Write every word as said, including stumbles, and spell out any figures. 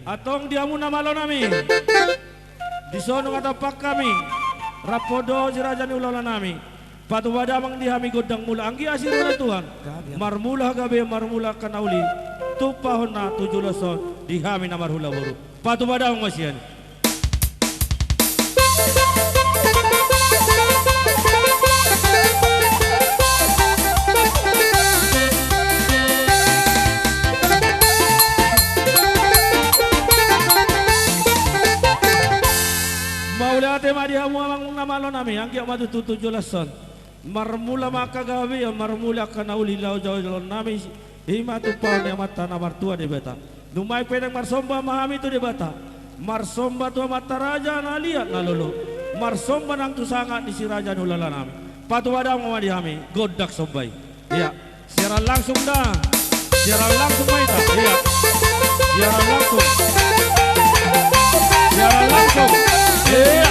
Antong di hamu na malo nami, dison nunga tampak hami, rap dohot si raja ni hulahula nami. Patupa damang di hami gondang mula, anggiat asi roha ni Tuhan. Marmula hagabeon, marmula angka na uli, tumpahonna tu joloan on di hami na marhula boru. Patupa damang ma sian i. Mauliate ma di hamu amang na malo nami, anggiat ma tutu tu joloan on. Marmula ma angka gabe, marmula angka na uli laho joloan nami, i ma tumpahon ni Amanta na martua Debata. Nuaeng pe ndang marsomba ma hami tu Debata, marsomba tu amanta raja na liat na lolo, marsomba nang tu sangap ni si raja ni hulahula nami. Patupa damang ma di hami gondang somba i. Ia, siaran langsung da. Siaran langsung ma hita. Ia. Siaran langsung. Siaran langsung. Ia.